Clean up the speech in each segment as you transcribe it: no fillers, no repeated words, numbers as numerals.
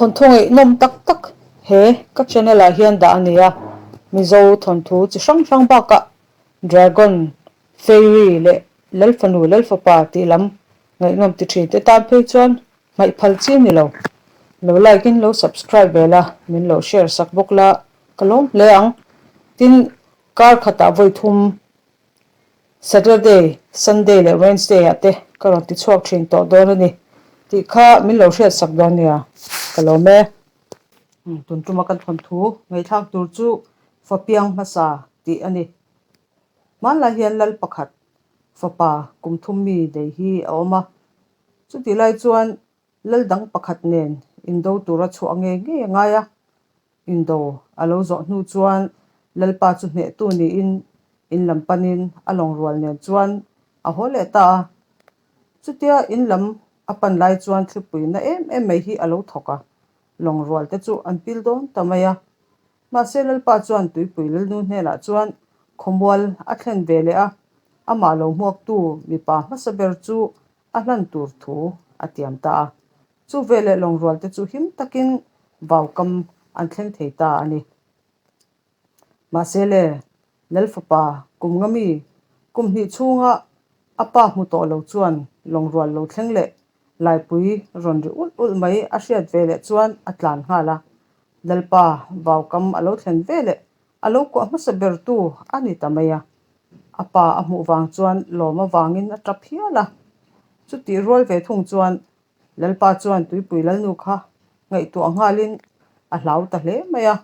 Thawnthu ngaihnawm tak tak he ka channel ah hian dah a ni a, Mizo thawnthu chi hrang hrang bakah Dragon, Fairy leh Lalfanu Lalfapa tih lam ngaihnawm ti thin te tan phei chuan hmaih phal chi a ni lo. Lo like in lo subscribe ve la, min lo share sak bawk la ka lawm hle ang. Tin, kar khatah vawi thum Saturday, Sunday leh Wednesday ah te ka rawn ti chhuak thin tawh dawn a ni tih kha min lo hriat sak dawn nia, ka lawm e. Tun tuma kan thawnthu ngaihthlak tur chu Fapiang hmasa tih a ni. Hmanlai hian lal pakhat fapa kum thum mi nei hi a awm a, chutih lai chuan lal dang pakhat nen indo tura chhuah ngei ngei a ngai a, Indo a lo zawh hnu chuan Lalpa chu hnehtu niin in lam panin a lawng rual nen chuan a haw leh ta a. Chutia in lam a pan lai chuan thlipui na em em mai hi a lo thawk a, lawng rual te chu an pil dawn ta mai a. Mahse Lalpa chuan tuipui Lalnu hnenah chuan khawmual a thlen ve leh a, amah lo hmuaktu mipa hmasa ber chu a hlan tur thu a tiam ta a. Chu veleh lawngrualte chu him takin vaukam an thleng thei ta a ni. Mahse le, Lalfapa kum nga mi kum hnih chhunga a pa hmu tawh lo chuan lawngrual lo thleng leh laipui rawn ri ulh ulh mai a hriat veleh chuan a tlan nghal a. Lalpa vaukam a lo thlen veleh a lo kuah hmasa bertu a ni ta mai a. A pa a hmuh vang chuan lawm avangin a tap hial a. Chutih rual ve thung chuan Lalpa chuan tuipui lalnu kha ngaihtuah nghalin a hlau ta hle mai a.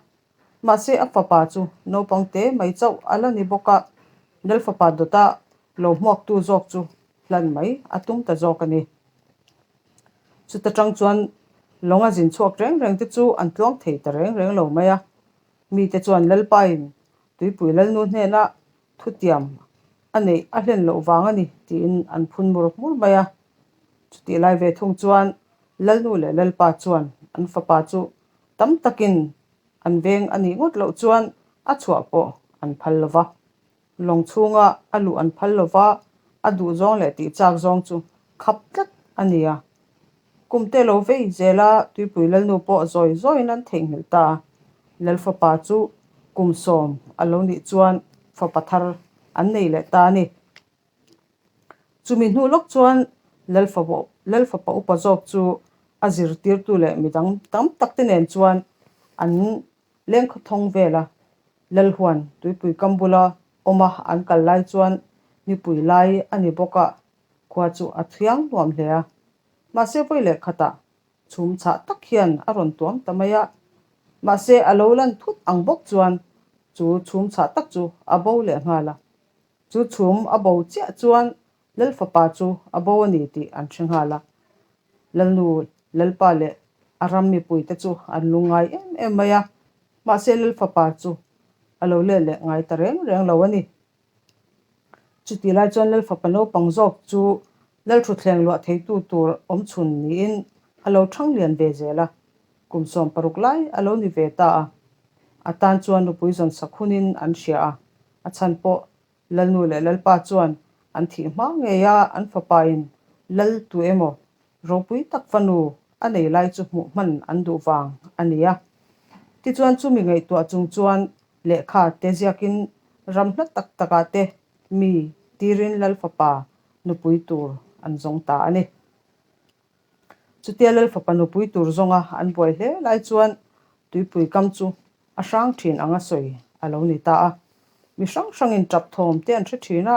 Mahse a fapa chu naupang te mai chauh a la ni bawk a, Lalfapa dawta lo hmuaktu zawk chu hlan mai a tum ta zawk a ni. Chuta tang chuan lawnga zin chhuak reng reng te chu an tluang thei ta reng reng lo mai a. Mite chuan Lalpain tuipui lalnu hnena thutiam a neih a hlen loh vang a ni tiin an phun mur mur mai a. Chutih lai ve thung chuan Lalnu leh Lalpa chuan an fapa chu tam takin an veng a nih ngawt loh chuan a chhuah pawh an phal lo va. Lawng chhunga a luh an phal lo va, a duh zawng leh tih chak zawng chu khap tlat a ni a. Kum te lo vei zel a, Tuipui Lalnu pawh zawi zawiin an theihnghilh ta a. Lalfapa chu kum sawm a lo nih chuan fapa thar an nei leh ta a ni. Chumi hnu lawk chuan Lalfapa upa zawk chu a zirtirtu leh midang tam tak te nen chuan an lengkhawthawng vel a. Lalhuan tuipui kam bula awma an kal lai chuan nipui lai a ni bawk a, khua chu a thiang nuam hle a. Mahse vawi leh khatah chhum chhah tak hian a rawn tuam ta mai a. Mahse a lo lan thut ang bawk chuan chu chhum chhah tak chu a bo leh nghal a. Chu chhum a bo chiah chuan Lalfapa chu a bo a ni tih an hre nghal a. Lalnu, Lalpa leh a ram mipuite chu an lungngai em em mai a, mahse Lalfapa chu a lo let leh ngai ta reng reng lo a ni. Chutih lai chuan Lalfapa naupang zawk chu Lalthuthleng luah theitu tur awmchhun niin a lo thang lian ve zel a, kum 16 lai a lo ni ve ta a. A tan chuan nupui zawn sak hunin an hria a, A chhan pawh Lalnu leh Lalpa chuan an thih hma ngei a, an fapain Lal tu emaw ropui tak fanu a nei lai chu hmuh hman an duh vang a ni a. Tichuan chumi ngaihtuah chung chuan lehkha te ziakin ram hla tak takah te mi tirin Lal fapa nupui tur an zawng ta a ni. Chutia Lal fapa nupui tur zawnga an buai hle lai chuan tuipui kam chu a hrang thin anga sawi a lo ni ta a. Mi hrang hrangin tap thawm te an hre thin a,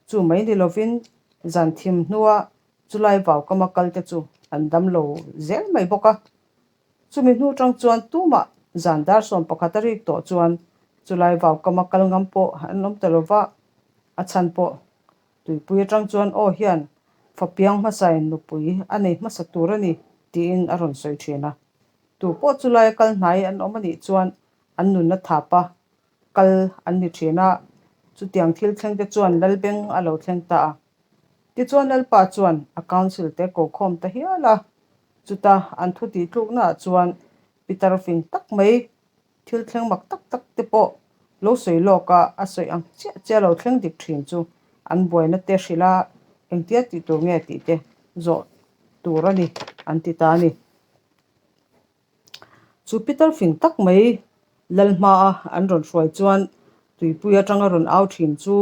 chu mai ni lovin zan thim hnua chulai vau kama kal te chu an dam lo zel mai bawk a. Chumi hnu tang chuan tumah zan dar 11 a rik tawh chuan chulai vau kama kal ngam pawh an awm ta lova, a chhan pawh Tuipui atang chuan aw hian fapiang hmasain nupui a nei hmasa tur a ni tiin a rawn sawi thin a. Tu pawh chu laia kal hnai an awm a nih chuan an nunna thapa kal an ni thin a, chutiang thil thleng te chuan Lalbeng a lo thleng ta a. Tichuan Lalpa chuan a council te ko khawm ta hial a, chuta an thu tih tluknaah chuan Pitar fing tak mai Thil thleng mak tak tak te pawh lo sawi lawk a, a sawi ang chiah chiah lo thleng dik thin chu an buaina te hrilh a, engtia tih tur nge tih te zawh tur a ni an ti ta a ni. Chu pitar fing tak mai Lal hmaa an rawn hruai chuan tuipui atanga rawn au thin chu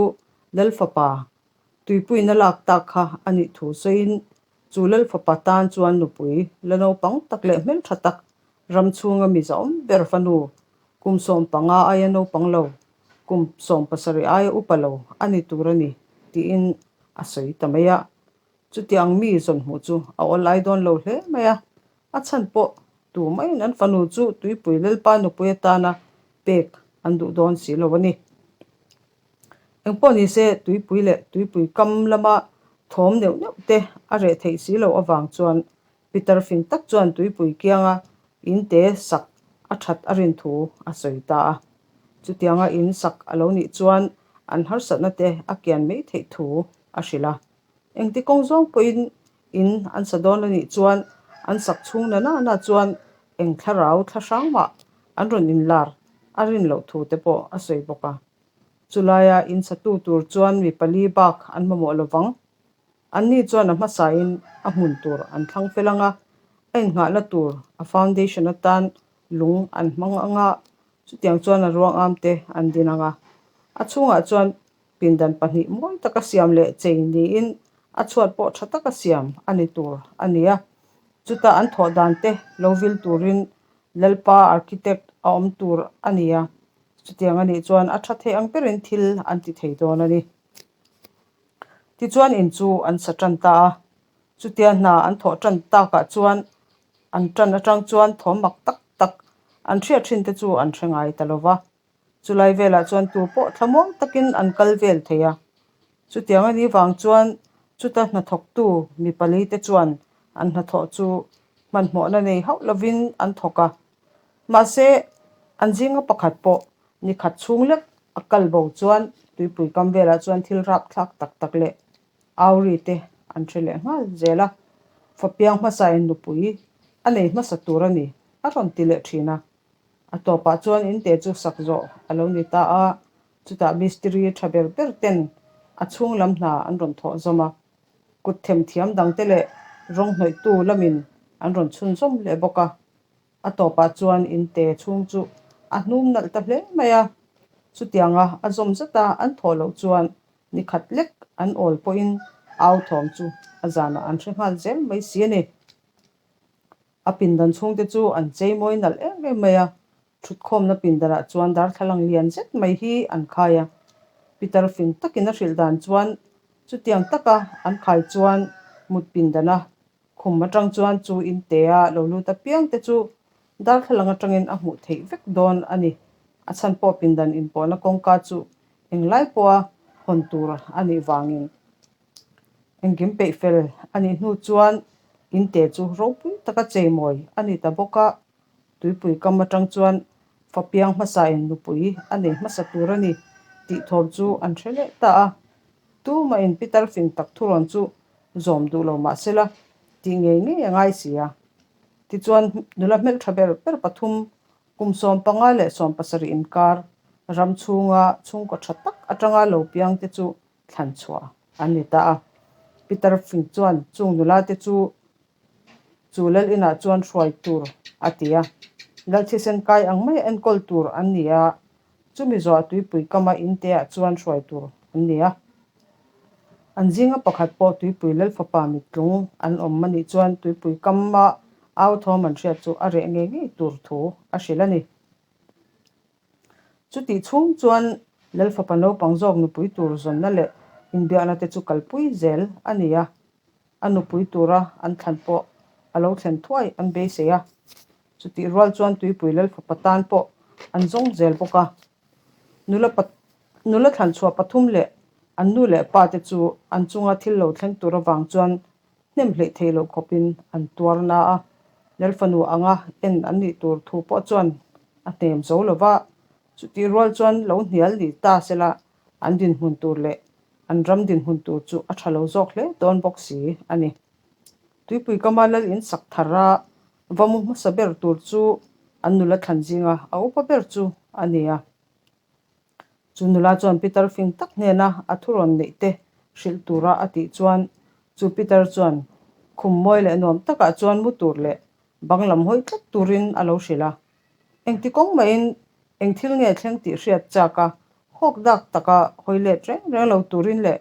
Lal fapa tuipuina lak tak kha a nih thu sawiin chu Lal fapa tan chuan nupui la naupang tak leh hmeltha tak ram chhunga mi zahawm ber fanu kum 15 aia naupang lo, kum 17 aia upa lo a ni tur a ni tiin a sawi ta mai a. Chutiang mi zawn hmuh chu a awlai dawn lo hle mai a, a chhan pawh tu maiin an fanu chu tuipui Lalpa nupui atana pek an duh dawn si lo a ni. Engpawh ni se tuipui leh tuipui kam lama thawm neuh neuh te a reh theih si loh avang chuan Peter fing tak chuan tuipui kianga in te sak a that a rin thu a sawi ta a. Chutianga in sak a lo nih chuan an harsatna te a kian mai theih thu a hrilh a. Engti kawng zawng pawhin in an sa dawn a nih chuan an sak chhung na nana chuan eng thlarau thla hrang mah an rawn inlar a rin loh thu te pawh a sawi bawk a. Chulaia in satu tur chuan mi pali bak an mamawh lovang. Anni chuan a hmasain a hmun tur an thlang fel ang a, a innghahna tur a foundation atan lung an hmang ang a, chutiang chuan a ruangam te an din ang a. A chhungah chuan Pindan pahnih mawi taka siam leh chei niin a chhuat pawh tha taka siam a ni tur a ni a. Chutah an thawh dan te lo vil turin Lalpa architect a awm tur a ni a. Chutiang a nih chuan a tha thei ang berin thil an ti thei dawn a ni. Tichuan in chu an sa tan ta a. Chutia hna an thawh tan takah chuan an tan atang chuan thawm mak tak tak an hriat thin te chu an hre ngai ta lo va. Chulai velah chuan tu pawh thlamuang takin an kal vel thei a. Chutiang a nih vang chuan chuta hnathawktu mi pali te chuan an hnathawh chu hmanhmawhna nei hauh lovin an thawk a. Mahse, an zinga pakhat pawh ni khat chhung lek a kal bo chuan tuipui kam velah chuan thil rapthlak tak tak leh auri te an hre leh nghal zel a. Fapiang hmasain nupui a nei hmasa tur a ni a rawn ti leh thin a. A tawpah chuan in te chu sak zawh a lo ni ta a, chutah mistiri tha ber ber ten a chhung lam hna an rawn thawh zawm a, kut them thiam dangte leh rawng hnawihtu lamin an rawn chhunzawm leh bawk a. A tawpah chuan in te chhung chu a hnum nalh ta hle mai a, chutianga a zawm zata an thawh loh chuan ni khat lek an awl pawhin au thawm chu a zanah an hre nghal zel mai si a ni. A pindan chhungte chu an chei mawi nalh em em mai a, thutkhawmna pindanah chuan darthlalang lian zet mai hi an khai a. Peter fing takin a hrilh dan chuan chutiang taka an khai chuan mut pindana khum atang chuan chu intea lo lut apiang te chu darthlalang atangin a hmuh theih vek dawn a ni. A chhan pawh pindan inpawhna kawngka chu englai pawha hawn tur a nih vangin. Engkim peih fel a nih hnu chuan inte chu ropui taka cheimawi a ni ta bawk a, tuipui kam atang chuan fapiang hmasain nupui a nei hmasa tur a ni tih thawm chu an hre leh ta a. Tumahin Peter fing tak thurawn chu zawm duh lo mah sela tih ngei ngei a ngai si a. Tichuan nula hmeltha ber ber pathum kum 15 leh 17 inkar ram chhunga chhungkaw tha tak atanga lo piangte chu thlan chhuah an ni ta a. Peter Fink chuan chung nula te chu chu lal inah chuan hruai tur a ti a. Lal thisen kai ang mai enkawl tur an ni a, chumi zawh tuipui kama in te ah chuan hruai tur an ni a. An zinga pakhat pawh tuipui lal fapa mittlung an awm a nih chuan tuipui kama au thawm an hriat chu a reh ngei ngei tur thu a hrilh a ni. Chutih chhung chuan Lal fapa naupang zawk nupui tur zawnna leh inbiakna te chu kalpui zel a ni a, a nupui tura an thlan pawh a lo thlen thuai an beisei a. Chutih rual chuan Tuipui Lal fapa tan pawh an zawng zel bawk a. Nula nula thlan chhuah pathum leh an nu leh pa te chu an chunga thil lo thleng tur avang chuan hnem hleih theih loh khawpin an tuar na a, Lal fanu anga en an nih tur thu pawh chuan a hnem zo lo va, chutih rual chuan lo hnial ni ta sela an dinhmun tur leh an ram dinhmun tur chu a tha lo zawk hle dawn bawk si a ni. Tuipui kama Lal in sak thar a va mu hmasa ber tur chu an nula thlan zinga a upa ber chu a ni a. Chu nula chuan Peter fing tak hnena a thurawn neih te hrilh tura a tih chuan chu Peter chuan khum mawi leh nuam takah chuan mu tur leh bang lam hawi tlat turin a lo hrilh a. Engti kawng mahin eng thil nge thleng tih hriat chak a, hawk dak taka hawi let reng reng lo turin leh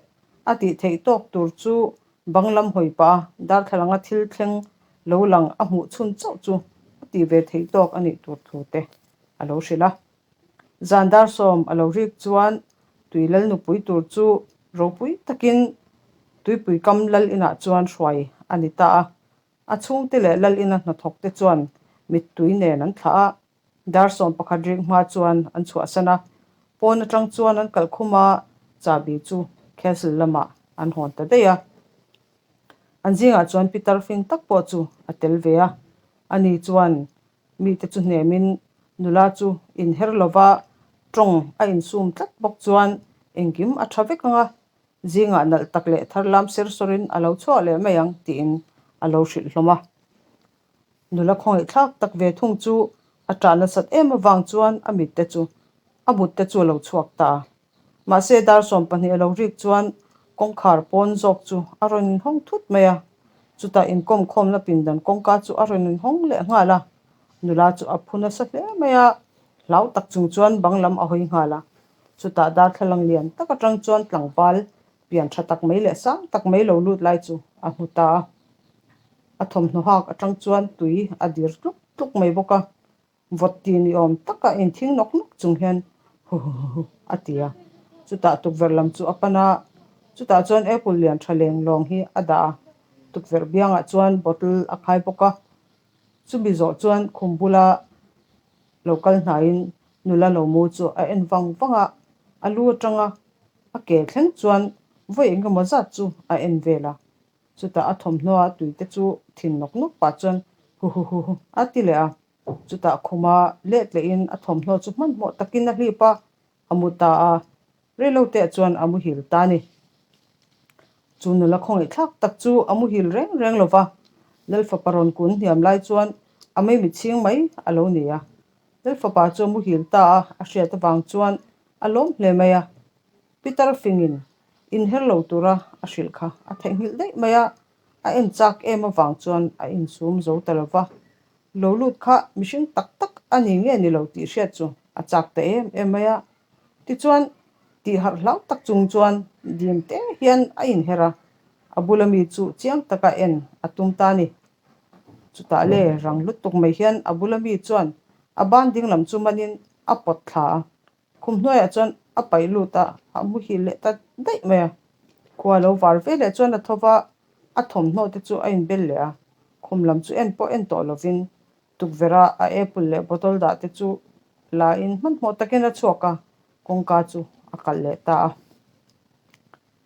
a tih theih tawk tur chu bang lam hawi pah a darthlalanga thil thleng lo lang a hmuh chhun chauh chu a tih ve theih tawk a nih tur thu te a lo hrilh a. Zan darsawm a lo rik chuan tui lal nupui tur chu ropui takin tuipui kam lal inah chuan hruai a ni ta a. A chhungte leh lal ina hnathawkte chuan mittui nen an thlah a, darsawm pakhat rik hma chuan an chhuahsan a. Pawn atang chuan an kalh khum a, chahbi chu castle lamah an hawn ta daih a. An zingah chuan pitar fing tak pawh chu a tel ve a, ani chuan Mite chu hnemin nula chu inher lova tawng a insum tlat bawk chuan engkim a tha vek ang a, zingah nalh tak leh thar lam ser sawrin a lo chhuah leh mai ang tiin a lo hrilh hlawm a. Nula khawngaihthlak tak ve thung chu a ṭah nasat em avang chuan a mitte chu a mutte chu a lo chhuak ta a. Mahse dar 20 a lo rik chuan kawngkhar pawn zawk chu a rawn inhawng thut mai a, chutah inkawm khawmna pindan kawngka chu a rawn inhawng leh nghal a, nula chu a phu nasa hle mai a, hlau tak chung chuan bang lam a hawi nghal a, chutah darthlalang lian tak atang chuan tlangval pian tha tak mai leh sang tak mai lo lut lai chu a hmu ta a, a thawmhnaw hak atang chuan tui a dir tluk tluk mai bawk a. Vawt ti ni awm taka inthing nawk nawk chung hian hu hu hu hu a ti a. Chutah tukverh lam chu a pan a, chutah chuan apple lian tha leng lawng hi a dah a. Tukverh biangah chuan bottle a khai bawk a. Chumi zawh chuan khum bula lo kal hnaiin nula lo mu chu a en vang vang a, a lu atanga a ke thleng chuan vawi engemaw zat chu a en vel a. Chutah a thawmhnaw a tuite chu thin nawk nawk pah chuan hu hu hu hu a ti leh a. Chutah khuma let lehin a thawmhnaw chu hmanhmawh takin a hlip a, a mu ta a. Reilote ah chuan a muhil ta a ni. Chu nula khawngaihthlak tak chu a muhil reng reng lo va, Lalfapa rawn kun hniam lai chuan a meimi chhing mai a lo ni a. Lalfapa chu a muhil ta a, a hriat avang chuan a lawm hle mai a. Peter fingin inher lo tura a hrilh kha a theihnghilh daih mai a, a en chak em avang chuan a insum zo ta lo va. Lo lut kha mihring tak tak a ni nge ni lo tih hriat chu a chak ta em em mai a. Tichuan, tih harh hlau tak chung chuan dim te hian a inher a, a bula mi chu chiang taka en a tum ta a ni. Chutah le rang lutuk mai hian a bula mi chuan a ban dinglam chu manin a pawt thla a, Khum hnuaiah chuan a paih lut a, a muhil leh ta daih mai a. Khua lo var ve leh chuan a tho va, a thawmhnaw te chu a inbel leh a. Khum lam chu en pawh en tawh lovin tukverh a a apple leh bottle dah te chu la in hmanhmawh takin a chhuak a, kawngka chu a kalh leh ta a.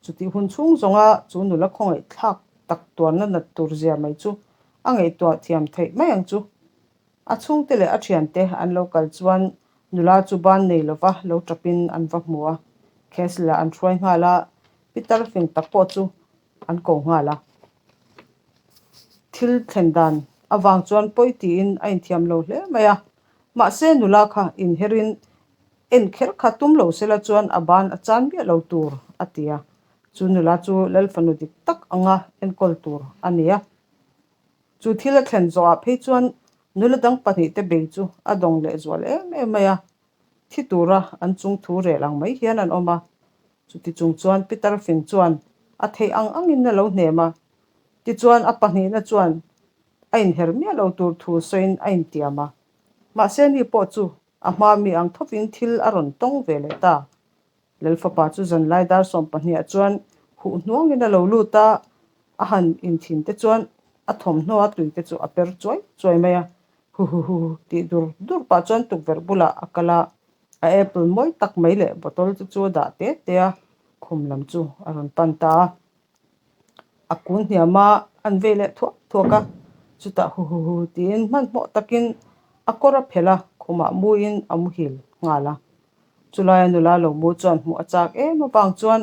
Chutih hun chhung zawnga chu nula khawngaih thlak tak tuarna nat tur zia mai chu a ngaihtuah thiam theih mai ang chu. A chhungte leh a thiante an lo kal chuan nula chu ban nei lova lo tapin an va hmu a, Castle ah an hruai nghal a, pitar fing tak pawh chu an ko nghal a. Thil thlen dan avang chuan pawi tiin a inthiam lo hle mai a, mahse nula kha inherin en kher kha tum lo sela chuan a ban a chan miah lo tur a ti a, chu nula chu Lalfanu dik tak anga enkawl tur a ni a. Chu thil a thlen zawhah phei chuan nula dang pahnihte bei chu a dawng leh zual em em mai a, thi tura an chung thu rel ang mai hian an awm a. Chuti chung chuan Peter fing chuan a theih ang angin a lo hnem a, tichuan a pahnihna chuan a inher miah lo tur thu sawiin a intiam a. Mahse ni pawh chu a hma mi ang thovin thil a rawn tawng ve leh ta. Lalfapa chu zanlai dar 20 ah chuan huh hnuangin a lo lut a, a han inthin te chuan a thawmhnaw a tui te chu a per chuai chuai mai a, hu hu hu tih dur dur pah chuan tukverh bulah a kal a, a apple mawi tak mai leh bottle te chu a dah te te a, khum lam chu a rawn pan ta a. A kun hniam a, an vei leh thuak thuak a, chutah hu hu hu tiin hmanhmawh takin a kawr a phelh a, khumah muin a muhil nghal a. Chulaia nula lo mu chuan hmuh a chak em avang chuan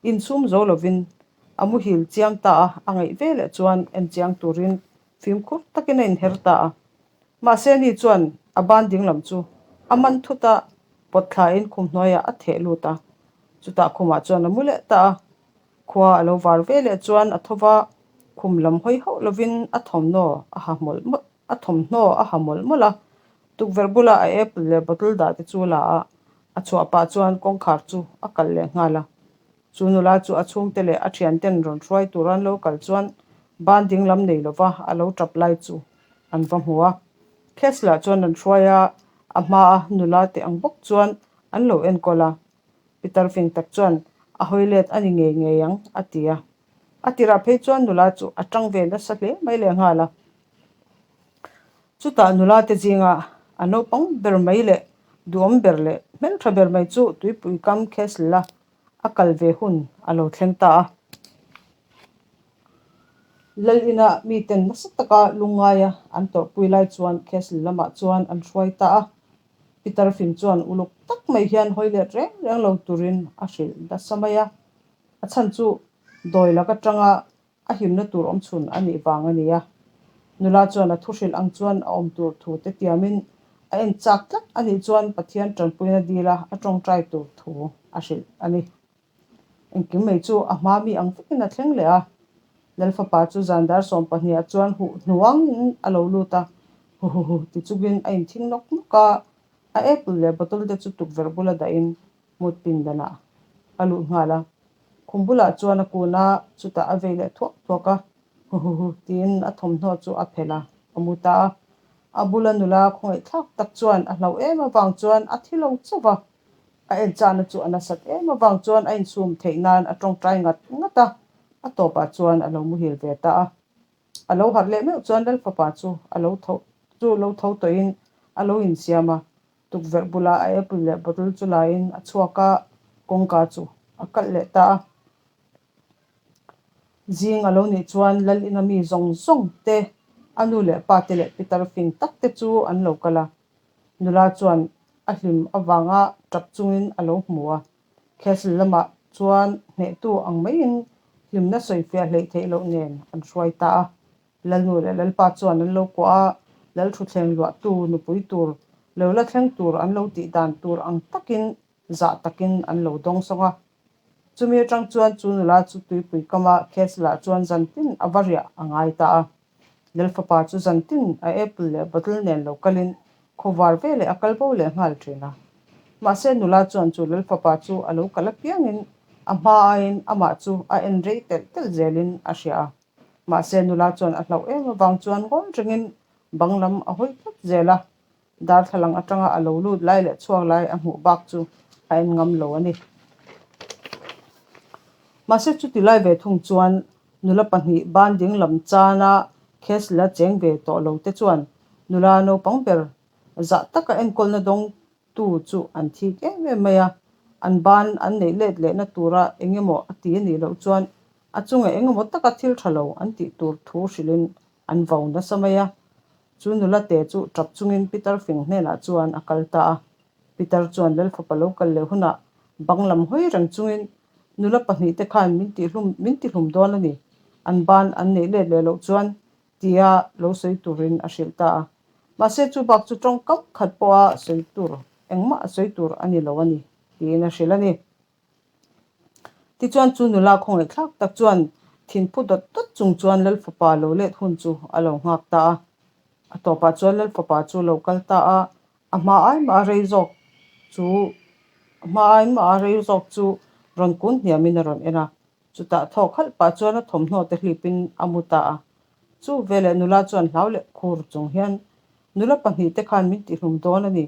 insum zo lovin a muhil chiang ta a, a ngaih ve leh chuan en chiang turin fimkhur takin a inher ta a. Mahse ni chuan a ban dinglam chu a man thut a, pawt thlain khum hnuaiah a theh lut a, chutah khumah chuan a mu leh ta a. Khua a lo var ve leh chuan a tho va, khum lam hawi hauh lovin a thawmhnaw a ha mawlh mawlh a thawmhnaw a ha mawlh mawlh a. Tukverh bula a apple leh bottle dah te chu a la a, a chhuah pah chuan kawngkhar chu a kalh leh nghal a. Chu nula chu a chhungte leh a thianten rawn hruai tur an lo kal chuan ban ding lam nei lova a lo tap lai chu an va hmu a. Kessler chuan an hruai a, a hmaa nula te ang bawk chuan an lo enkawl a. Pitar fing tak chuan a hawi let a ni ngei ngei ang a ti a. A tirah phei chuan nula chu a tang ve nasa hle mai lehnghal a. Chutah nula te zinga a naupang ber mai leh duhawm ber leh hmeltha ber mai chu tuipui kam castle a a kal ve hun a lo thleng ta a. Lal ina miten nasa taka lungngaia an tawrhpui lai chuan castle lamah chuan an hruai ta a. Peter fing chuan uluk tak mai hian hawi let reng reng lo turin a hrilh nasa mai a. A chhan chu dawi lak atanga a himna tur awm chhun a nih vang a ni a. Nula chuan a thuhrilh ang chuan a awm tur thu te tiamin a en chak tlat a nih chuan Pathian tanpuina dila a tawngtai tur thu a hrilh a ni. Engkim mai chu a hma mi ang vekin a thleng leh a. Lalfapa chu zan dar sawmpahniah chuan huh hnuangin a lo lut a, huhuhu ti chungin a inthing nawk nawk a, a apple leh bottle te chu tukverh bula dahin mut pindanah a lut nghal a. Khum bulah chuan a kun a, chutah a vei leh thuak thuak a, huhuhu tiin a thawmhnaw chu a phelh a, a mu ta a. A bula nula khawngaihthlak tak chuan a hlauh em avang chuan a thi lo chauh va, a en chahna chu a nasat em avang chuan a insum theih nan a tawngtai ngat ngat a, a tawpah chuan a lo muhil ve ta a. A lo harh leh meuh chuan Lalfapa chu a lo tho chu lo tho tawhin a lo insiam a, Tukverh bulah a apple leh bottle chu laiin a chhuak a, kawngka chu a kalh leh ta a. Zing a lo nih chuan Lal ina mi zawng zawng te, a nu leh pa te leh pitar fing tak te chu an lo kal a. Nula chuan a hlim avanga tap chungin a lo hmu a. Castle lamah chuan hnehtu ang maiin hlimna sawifiah hleih theih loh nen an hruai ta a. Lalnu leh Lalpa chuan an lo kuah a, Lal thutthleng luahtu nupui tur lo la thleng tur an lo tih dan tur ang takin zah takin an lo dawng sawng a. Chumi atang chuan chu nula chu tuipui kama Castle-ah chuan zantin a va riah a ngai ta a. Lalfapa chu zantin a apple leh bottle nen lo kalin khawvar veleh a kal bo leh nghal thin a. Mahse nula chuan chu Lalfapa chu a lo kal apiangin a hma aiin amah chu a en rei telh telh zelin a hria a. Mahse nula chuan a hlauh em avang chuan ngawi rengin bang lam a hawi tlat zel a, darthlalang atanga a lo lut lai leh chhuak lai a hmuh bak chu a en ngam lo a ni. Mahse chuti lai ve thung chuan nula pahnih ban ding lam chana case la cheng ve tawh lo te chuan nula naupang ber zah taka enkawlna dawng tu chu an thik em em mai a, an ban an neih let lehna tura eng emaw a ti a nih loh chuan a chunga eng emaw taka thil tha lo an tih tur thu hrilhin an vau nasa mai a. Chu nula te chu tap chungin Peter fing hnenah chuan a kal ta a. Peter chuan Lalfapa lo kal leh hunah bang lam hawi reng chungin nula pahnihte khan min tihlum min tihlum dawn a ni, an ban an neih let leh loh chuan tia lo sawi turin a hrilh ta a. Mahse chu bak chu tawngkam khat pawha sawi tur engmah a sawi tur a ni lo a ni tiin a hrilh a ni. Tichuan chu nula khawngaihthlak tak chuan thinphu dawt dawt chung chuan Lalfapa lo let hun chu a lo nghak ta a. A tawpah chuan Lalfapa chu lo kal ta a, a hma ai mah a rei zawk chu a hma ai mah a rei zawk chu rawn kun hniamin a rawn en a. Chutah thawk halh pah chuan a thawmhnaw te hlipin a mu ta a. Chu veleh nula chuan hlau leh khur chung hian, Nula pahnihte khan min tihlum dawn a ni,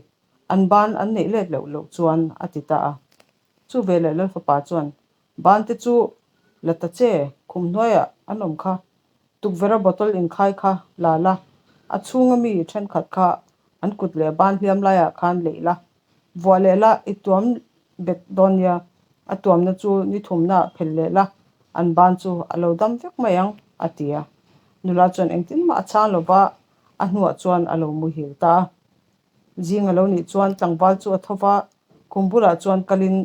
an ban an neih let loh loh chuan a ti ta a. Chu veleh Lalfapa chuan, Ban te chu la ta che, khum hnuaiah an awm kha. Tukverha bottle inkhai kha la la, a chhunga mi thenkhat kha an kut leh ban hliam laiah khan leih la, Vuah leh la, i tuam bet dawn nia, a tuamna chu ni thumna ah phel leh la, an ban chu a lo dam vek mai ang, a ti a. Nula chuan engtin mah a chhang lo va, a hnuah chuan a lo muhil ta a. Zing a lo nih chuan tlangval chu a tho va, khum bulah chuan kalin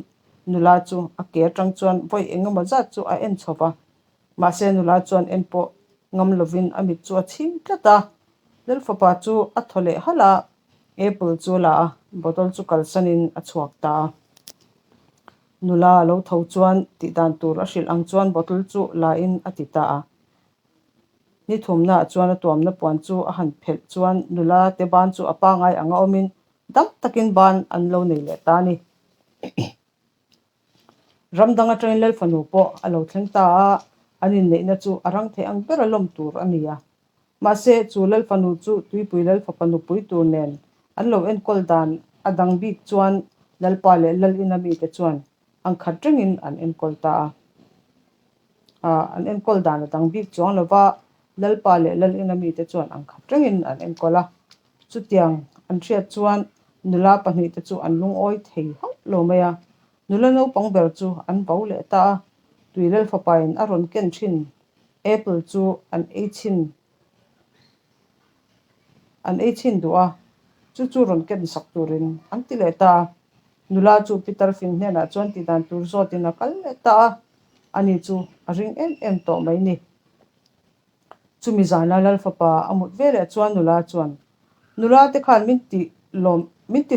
nula chu a ke atang chuan vawi eng emaw zat chu a en chho va. Mahse nula chuan en pawh ngam lovin a mit chu a chhing tlat a. Lalfapa chu a thaw leh halh a, Apple chu a la a, bottle chu kalsanin a chhuak ta a. Nula a lo tho chuan tih dan tur a hrilh ang chuan bottle chu la in a ti ta a. Ni thumnaah chuan a tuamna puan chu a han phelh chuan nula te ban chu a pangai anga awmin dam takin ban an lo nei leh ta a ni. Ram dang atangin Lalfanu pawh a lo thleng ta a, an inneihna chu a rang thei ang ber a lawm tur a ni a. Mahse, chu Lalfanu chu Tuipui Lalfapa nupui tur nen an lo enkawl dan a dang bik chuan Lalpa leh Lal ina mite chuan an khat rengin an enkawl ta a. An enkawl dan a dang bik chuang lo va, Lalpa leh Lal ina mite chuan an khat rengin an enkawl a. Chutiang an hriat chuan nula pahnihte chu an lungawi thei hauh lo mai a. Nula naupang ber chu an bo leh ta a, tui Lalfapain a rawn ken thin apple chu an ei chhin an ei chhin duh a, chu chu rawn ken sak turin an ti leh ta a. Nula chu Peter fing hnenah chuan tihdan tur zawtin a kal leh ta a, ani chu a ring em em tawh mai ni. Chumi zana Lalfapa a mut veleh chuan nula chuan, Nula te khan min ti lawm, min ti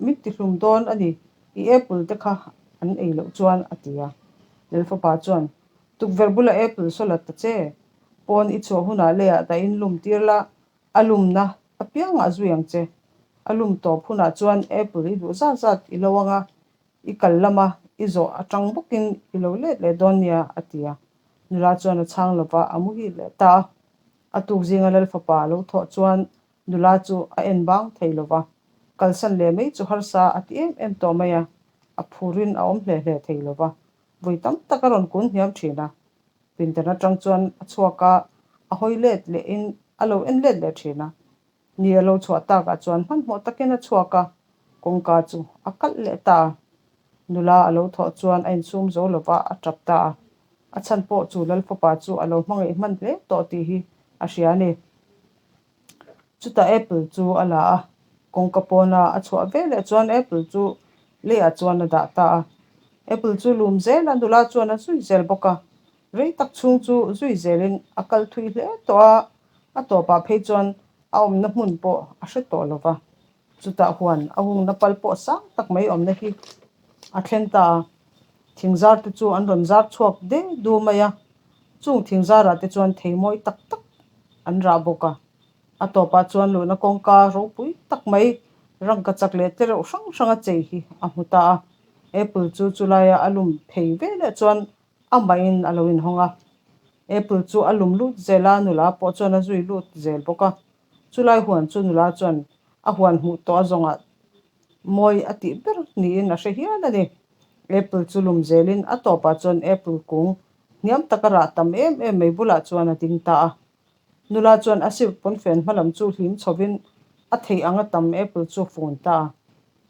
min ti hlum dawn a ni, i apple te kha an ei loh chuan, a ti a. Lalfapa chuan, Tukverh bula apple saw la ta che, pawn i chhuah hunah leiah dahin lum tir la, a lumna apiangah zui ang che. A lum tawp hunah chuan apple i duh zat zat i lo ang a, I kal lama i zawh atang bawkin i lo let leh dawn nia, a ti a. Nula chuan a chhang lova a muhil leh ta a. A tuk zinga Lal fapa a lo thawh chuan nula chu a en bang thei lova, kalsan leh mai chu harsa a ti em em tawh mai a, a phurin a awm hle hle thei lova, vawi tam tak a rawn kun hniam thin a. Pindan atang chuan a chhuak a, a hawi let lehin a lo en let leh thin a. Ni a lo chhuah takah chuan hmanhmawh takin a chhuak a, kawngka chu a kalh leh ta a. Nula a lo thawh chuan a insum zo lova a tap ta a. A chhan pawh chu Lalfapa chu a lo hmangaih hman hle tawh tih hi a hria a ni. Chutah apple chu a la a, kawngka pawna a chhuah veleh chuan apple chu leiah chuan a dah ta a. Apple chu lum zel a, nula chuan a zui zel bawk a. Rei tak chhung chu zui zelin a kal thui hle tawh a, a tawpah phei chuan a awmna hmun pawh a hre tawh lo va. Chutah huan a hungna pal pawh sang tak mai awmna hi a thleng ta a, thingzar te chu an rawn zar chhuak de du mai a, chung thingzarah te chuan thei mawi tak tak an rah bawk a. A tawpah chuan luhna kawngka ropui tak mai rangka chak leh te reuh hrang hranga chei hi a hmu ta a, apple chu chulaia a lum phei veleh chuan Amahin a lo inhawng a, Apple chu a lum lut zel a, nula pawh chuan a zui lut zel bawk a. Chulai huan chu nula chuan a huan hmuh tawh a zawngah mawi a tih ber niin a hre hial a ni. Apple chu lum zelin a tawpah chuan Apple kung hniam taka rah tam em em mai bulah chuan a ding ta a. Nula chuan a silk pawnfen hmalam chu hlim chhovin a theih anga tam apple chu a fun ta a.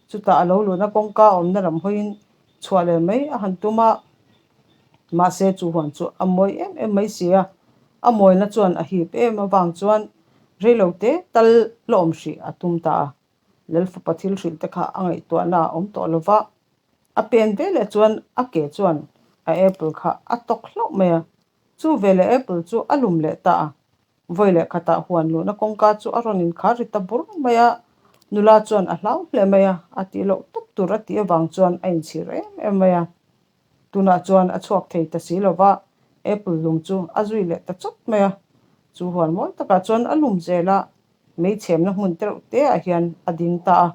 Chutah a lo luhna kawngka awmna lam hawiin chhuah leh mai a han tum a, mahse chu huan chu a mawi em em mai si a, a mawina chuan a hip em avang chuan reilo te tal la awm hrih a tum ta a. Lalfapa thil hrilh te kha a ngaihtuahna a awm tawh lo va, a pen veleh chuan a ke chuan a apple kha a tawk hlauh mai a, Chu veleh apple chu a lum leh ta a, vawi leh khatah huan luhna kawngka chu a rawn inkhar ri ta bur mai a, nula chuan a hlau hle mai a, a tih loh tawp tur a tih avang chuan a inchhir em em mai a. Tunah chuan a chhuak thei ta si lo va, apple lum chu a zui leh ta chawt mai a, chu huan mawi takah chuan a lum zel a, mei chhemna hmun tereuh te ah hian a ding ta a,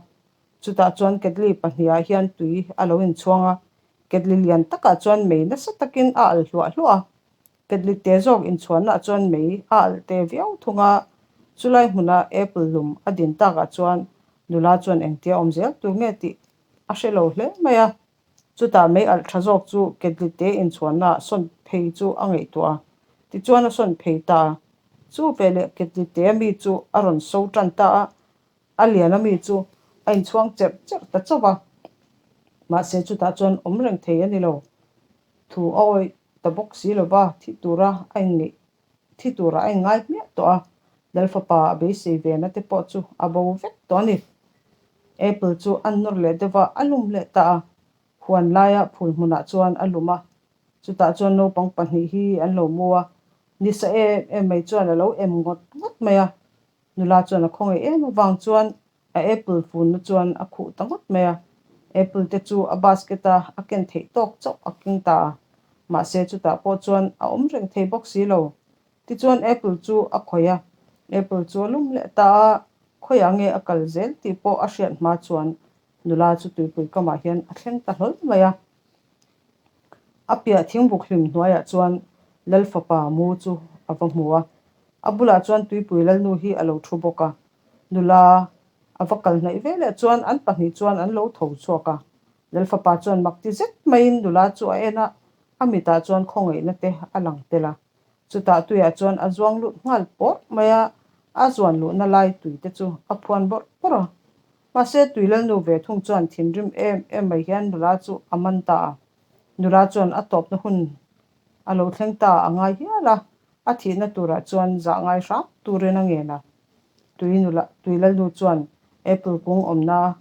chutah chuan ketli pahnihah hian tui a lo inchhuang a, Ketli lian takah chuan mei nasa takin a alh hluah hluah a, ketli te zawk inchhuannaah chuan mei a alh te viau thung a, chulai hmuna apple lum a din takah chuan nula chuan engtia awm zel tur nge tih a hre lo hle mai a. Chutah mei alh tha zawk chu ketli te inchhuannaah sawn phei chu a ngaihtuah a, tichuan a sawn phei ta a. Chu veleh ketli te mi chu a rawn so tan ta a, A lian ami chu a inchhuang cherh cherh ta chauh a, mahse chutah chuan awm reng thei a ni lo. Thu a awih ta bawk si lo va, thi tura a inngeih thi tura a inngai hmiah tawh a, Lalfapa a beisei ve na te pawh chu a bo vek tawh a ni. Apple chu a nawr leh deuh va, a lum leh ta a, huan laia phul hmunah chuan a lum a, chutah chuan naupang pahnih hi an lo mu a, nisa em em mai chuan a lo em ngawt ngawt mai a, Nula chuan a khawngaih em avang chuan a apple funna chuan a khuh ta ngawt mai a. Apple te chu a basket a a ken theih tawk chauh a keng ta a. Mahse chutah pawh chuan a awm reng thei bawk si lo. Tichuan Apple chu a khawih a, Apple chu a lum leh ta a, khawiah nge a kal zel tih pawh a hriat hma chuan nula chu tuipui kamah hian a thleng ta hlawl mai a. A piah thingbuk hlim hnuaiah chuan Lal fapa mu chu a va hmu a, a bulah chuan tuipui lalnu hi a lo thu bawk a. Nula a va kal hnaih veleh chuan an pahnih chuan an lo tho chhuak a. Lal fapa chuan mak ti zet maiin nula chu a en a, a mitah chuan khawngaihna te a lang tel a. Chutah tuiah chuan a zuang lut nghal pawrh mai a, a zuan luhna lai tui te chu a phuan bawrh bawrh a. Mahse tui lalnu ve thung chuan thinrim em em mai hian nula chu a man ta a. Nula chuan a tawpna hun a lo thleng ta a ngai hial a, a thihna turah chuan zah ngai hram turin a ngen a. Tui nula tui lalnu chuan apple kung awmna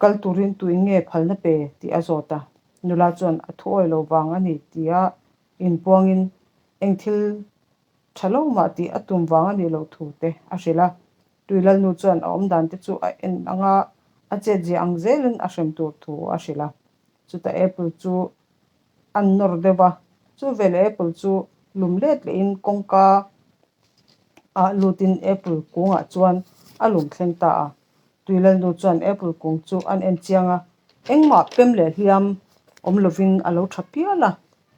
Kal turin tuin nge phalna pe tih a zawt a, nula chuan a thu awi lo vang a ni tia inpuangin eng thil tha lo mah tih a tum vang a nih loh thu te a hrilh a. Tui Lalnu chuan a awmdan te chu a en anga a chetziah ang zelin a hrem tur thu a hrilh a. Chutah Apple chu an nawr deuh a, chu veleh Apple chu lum let lehin kawngka ah lutin Apple kungah chuan a lum thleng ta a. Tuilalnu chuan Apple kung chu an en chiang a, engmah pem leh hliam awm lovin a lo tha pial a.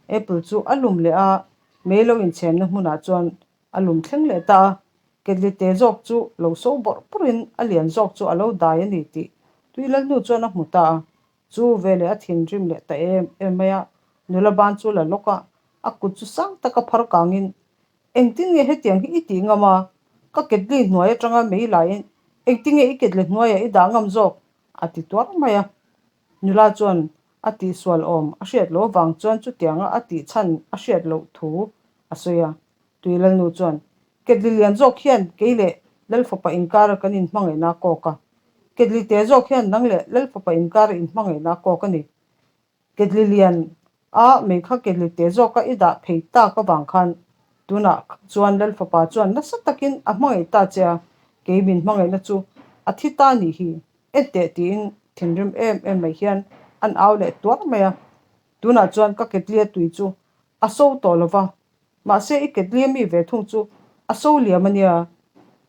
Apple chu a lum leh a, mei lo inchhemna hmunah chuan a lum thleng leh ta a. Ketli te zawk chu lo so bawrh bawrhin a lian zawk chu a lo dai a ni tih Tuilalnu chuan a hmu ta a. Chu veleh a thinrim leh ta em em mai a, nula ban chu la lawk a, a kut chu sang taka phar kangin Engtin nge hetiang hi i tih ngam a? Ka ketli hnuai atanga mei laiin engtin nge i ketli hnuaiah i dah ngam zawk? a ti tuar mai a. Nula chuan a tihsual awm a hriat loh avang chuan chutianga a tih chhan a hriat loh thu a sawi a. Tui Lalnu chuan, Ketli lian zawk hian kei leh Lalfapa inkara kan inhmangaihna a kawk a. Ketli te zawk hian nang leh Lalfapa inkara inhmangaihna a kawk a ni. Ketli lian a mei kha ketli te zawka i dah phei tak avang khan tunah chuan Lal fapa chuan nasa takin a hmangaih ta che a, kei min hmangaihna chu a thi ta nih hi en teh tiin thinrim em em mai hian an au leh tuar mai a. Tunah chuan ka ketlia tui chu a so tawh lo va, mahse i ketlia mi ve thung chu a so liam a nia.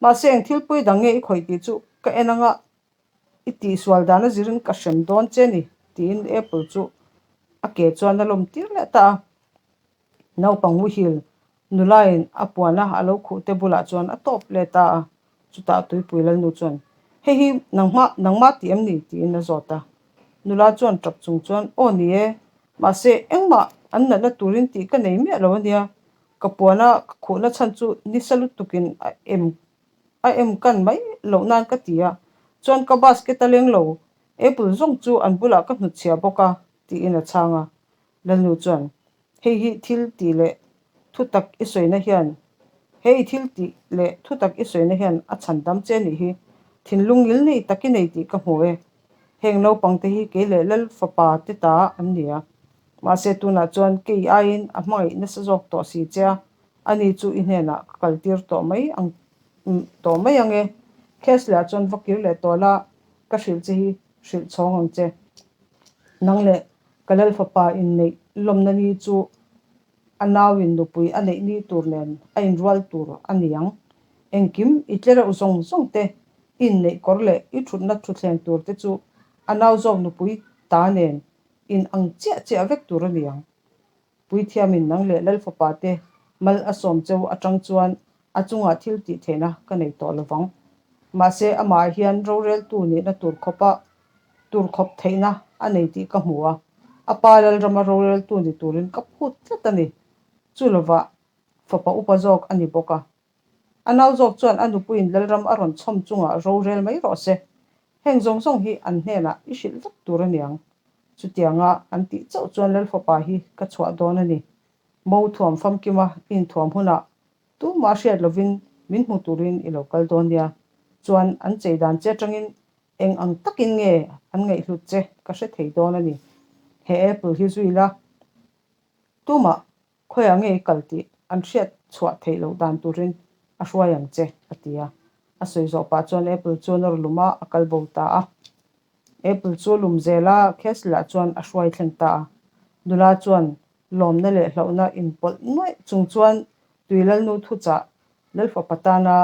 Mahse eng thil pawi dang nge i khawih tih chu ka en anga I tihsual dan a zirin ka hrem dawn che ni, tiin Apple chu a ke chuan a lawm tir leh ta a. Naupang muhil nulain a puana a lo khuh te bulah chuan a tawp leh ta a. Chutah tuipui lalnu chuan, Hei hi nangmah nangmah tih em ni? tiin a zawt a. Nula chuan tap chung chuan, Aw ni e, mahse engmah an natna turin tih ka nei miah lo a nia, ka puana ka khuhna chhan chu nisa lutukin a em A em kan mai loh nan ka ti a, chuan ka basket a leng lo, apple zawng chu an bulah ka hnutchhiah bawk a, tiin a chhang a. Lalnu chuan, Hei hi thil tih leh thu tak i sawina hian, hei thil tih leh thu tak i sawina hian a chhan dam che nih hi, thinlung ngil nei tak i nei tih ka hmu e. Heng naupang te hi kei leh Lal fapa te ta an ni a, mahse tunah chuan kei aiin a hmangaih nasa zawk tawh si che a, Ani chu i hnenah ka kaltir tawh mai ang tawh mai ang e. Khesleh chuan va kir leh tawh la, ka hrilh che hi hrilh chhawng ang che. Nang leh ka lal fapa inneih lawmna ni chu a nauin nupui a neih ni tur nen a inrual tur a ni ang. Engkim i tle reuh zawng zawng te, i inneih kawr leh i thutna thutthleng tur te chu a nau zawk nupui ta nen in ang chiah chiah vek tur a ni ang. Puithiamin nang leh Lal fapa te mal a sawm cheu atang chuan a chungah thil tih theihna ka nei tawh lovang. Mahse amah hian roreltu nihna tur khawpa tur khawp theihna a nei tih ka hmu a, a pa Lalrama roreltu ni turin ka phut tlat a ni. Chu lovah fapa upa zawk a ni bawk a. A nau zawk chuan a nupuiin Lalram a rawn chhawm chungah rorel mai rawh se. Heng zawng zawng hi an hnenah i hrilh vek tur a niang. Chutianga an tih chauh chuan Lalfapa hi ka chhuah dawn a ni. Mo thuam famkima i inthuam hunah tumah hriat lovin min hmu turin i lo kal dawn nia. Chuan an chei dan che atangin eng ang takin nge an ngaihhlut che ka hre thei dawn a ni. He apple hi zui la tumah Khawiah nge i kal tih an hriat chhuah theih loh dan turin a hruai ang che, a ti a. A sawi zawh pah chuan Apple chu a nawr lum a, a kal bo ta a. Apple chu a lum zel a, Castle-ah chuan a hruai thleng ta a. Nula chuan Lawmna leh hlauhna inpawlh nuaih chung chuan tui lalnu thuchah Lalfapa tana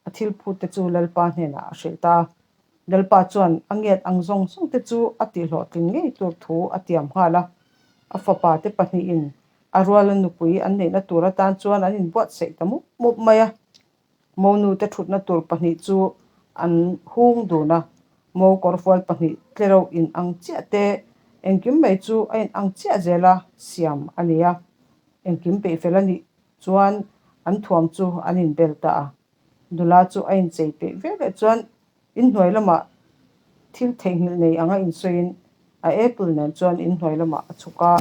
a thil phut te chu Lalpa hnenah a hrilh ta a. Lalpa chuan a ngiat ang zawng zawng te chu a tihhlawhtling ngei tur thu a tiam nghal a. A fapa te pahnihin a ruala nupui an neihna tur atan chuan an inbuatsaih ta mup mup mai a. Monu te thutna tur pahnih chu an hung dun a, mo kawrfual pahnih tlereuh in ang chiah te engkim mai chu a in ang chiah zel a siam a ni a. Engkim peihfel a nih chuan an thuam chu an inbel ta a. Nula chu a inchei peih ve leh chuan inhnuai lamah thil theihnghilh nei anga insawiin a apple nen chuan inhnuai lamah a chhuk a,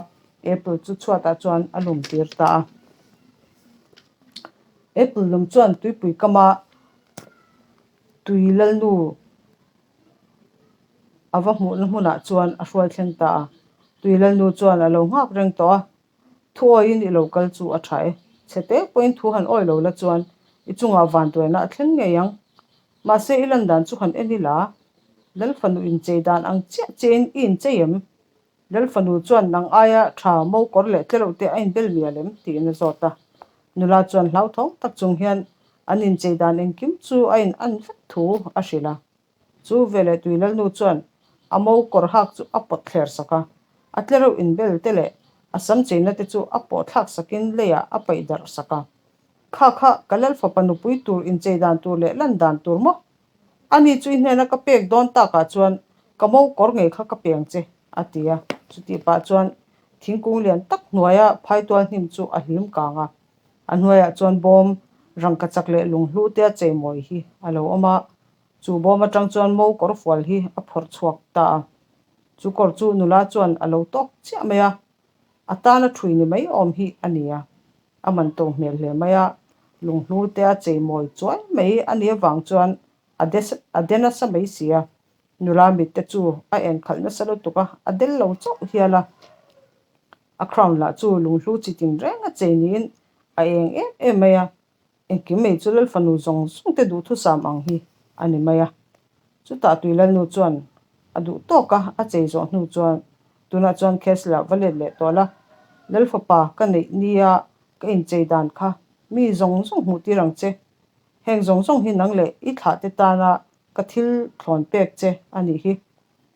apple chu chhuatah chuan a lum tir ta a. Apple lum chuan tuipui kama tui lalnu a va hmuhna hmunah chuan a hruai thleng ta a. Tui lalnu chuan a lo nghak reng tawh a, Thu awiin i lo kal chu a tha e. Chhe tek pawhin thu han awi lo la chuan i chungah vanduaina a thleng ngei ang. Mahse i lan dan chu han en ila, Lal fanu inchei dan ang chiah chiahin i inchei em? Lal fanu chuan nang aia tha mo kawr leh tlereuh te a inbel mial em? tiin a zawt a. Nula chuan hlauthawng tak chung hian an inchei dan engkim chu a in an vek thu a hrilh a. Chu veleh tui lalnu chuan a mo kawr hak chu a pawt thler sak a, a tlereuh inbel te leh a sam cheina te chu a pawh thlak sakin leiah a paih darh sak a. Kha kha ka lal fapa nupui tur inchei dan tur leh lan dan tur maw? Ani chu i hnena ka pek dawn takah chuan ka mo kawr ngei kha ka peng che, a ti a. Chutih pah chuan thingkung lian tak hnuaia phaitual hnim chu a hlim kang a. A hnuaiah chuan bawm rangka chak leh lunghlu te a cheimawi hi a lo awm a. Chu bawm atang chuan mo kawr fual hi a phawrh chhuak ta a. Chu kawr chu nula chuan a lo tawk chiah mai a, a tana thui ni mai awm hi a ni a. A man to hmel hle mai a, lunghlu te a cheimawi chuai mai a nih avang chuan a a de nasa mai si a. Nula mit te chu a enkhalh nasa lutuk a, a del lo chauh hial a. A crown lah chu lunghlu chi tin reng a chei niin a eng em em mai a. Engkim mai chu Lal fanu zawng zawng te duhthusam ang hi a ni mai a. Chutah tui Lalnu chuan a duh tawk a, a chei zawh hnu chuan tunah chuan Castle-ah va let leh tawh la. Lal fapa ka neih nia ka inchei dan kha mi zawng zawng hmuh tir ang che. Heng zawng zawng hi nang leh i thlah te tana ka thil thlawn pek che a nih hi.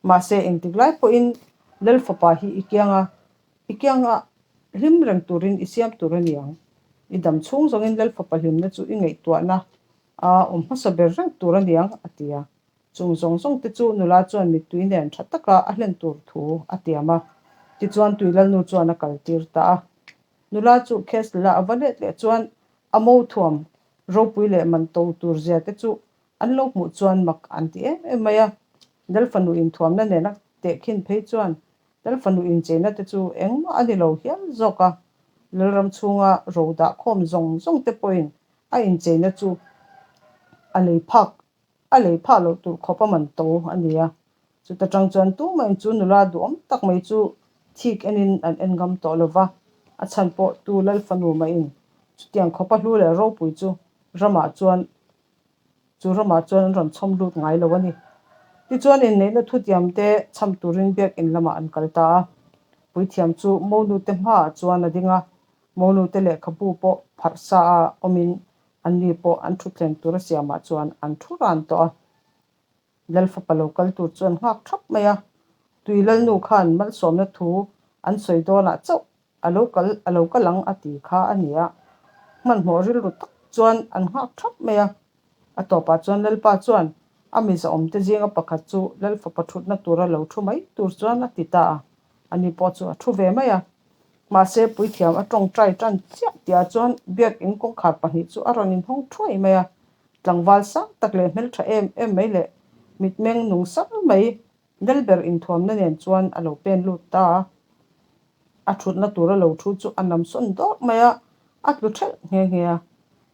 Mahse engtik lai pawhin Lal fapa hi i kianga I kianga hlim reng turin i siam tur a ni ang. I dam chhung zawngin Lal fapa hlimna chu i ngaihtuahna a awm hmasa ber reng tur a ni ang, a ti a. Chung zawng zawng te chu nula chuan mittui nen tha taka a hlen tur thu a tiam a. Tichuan tui Lalnu chuan a kal tir ta a. Nula chu Castle-a a va let leh chuan a mo thuam ropui leh man to tur zia te chu an lo hmuh chuan mak an ti em em mai a. Lal fanu inthuamna nena tehkhin phei chuan Lal fanu incheina te chu engmah a ni lo hial zawk a, Lalram chhunga ro dah khawm zawng zawng te pawhin a incheina chu a lei phak a lei phah loh tur khawp a man to a ni a. Chuta tang chuan tumahin chu nula duhawm tak mai chu thik enin an en ngam tawh lo va, a chhan pawh tu Lal fanu mahin chutiang khawpa hlu leh ropui chu ramah chuan Chu ramah chuan an rawn chhawm lut ngai lo a ni. Tichuan inneihna thutiam te chham turin biakinn lamah an kal ta a. Puithiam chu Monu te hmaah chuan a ding a, Monu te lehkhabu pawh pharh sa a awmin anni pawh an thutthleng tura siamah chuan an thu ran tawh a. Lal fapa lo kal tur chuan nghak thap mai a, Tui Lalnu khan malsawmna thu an sawi dawnah chauh A lo kal, a lo kal ang a ti kha a ni a. Hmanhmawh rilru tak chuan an nghak thap mai a. A tawpah chuan Lalpa chuan a mizaawmte zinga pakhat chu Lal fapa thutna tura lo thu mai tur chuan a ti ta a. Ani pawh chu a thu ve mai a. Mahse, puithiam a tawngtai tan chiah tihah chuan biakin kawngkhar pahnih chu a rawn inhawng thuai mai a. Tlangval sang tak leh hmeltha em em mai leh mitmeng nung sar mai Lalber inthuamna nen chuan a lo pen lut ta a, a thutna tura lo thu chu a nam sawn dawrh mai a, a tlu thelh nghe nghe a.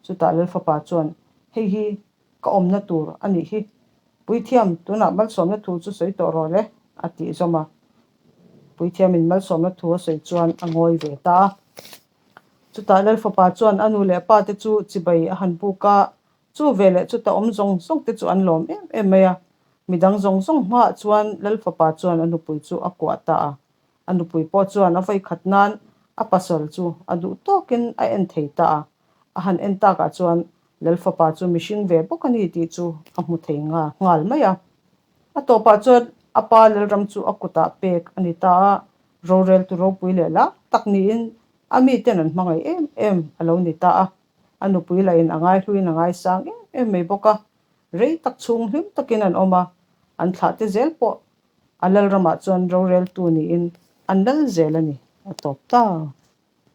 Chutah Lalfapa chuan, Hei hi ka awmna tur a nih hi, Puithiam, tunah malsawmna thu chu sawi tawh rawh le, a tih zawm a. Puithiamin malsawmna thu a sawi chuan a ngawi ve ta a. Chutah Lalfapa chuan a nu leh a pa te chu chibai a han buk a, Chu ve leh chuta awm zawng zawng te chu an lawm em em mai a, midang zawng zawng hmaah chuan Lal fapa chuan a nupui chu a kuah ta a. A nupui pawh chuan a vawi khat nan A pasal chu a duh tawkin a en thei ta a, a han en takah chuan Lalfapa chu mihring ve bawk a ni tih chu a hmu thei nghal mai a. A tawpah chuan a pa Lalram chu a kutah pek a ni ta a, roreltu ropui leh lar tak niin a miten an hmangaih em em a lo ni ta a. A nupui lahin a ngaihluin a ngaisang em em mai bawk a, rei tak chhung hlim takin an awm a, an thlahte zel pawh a Lalramah chuan roreltu niin an lal zel a ni, a tawp ta.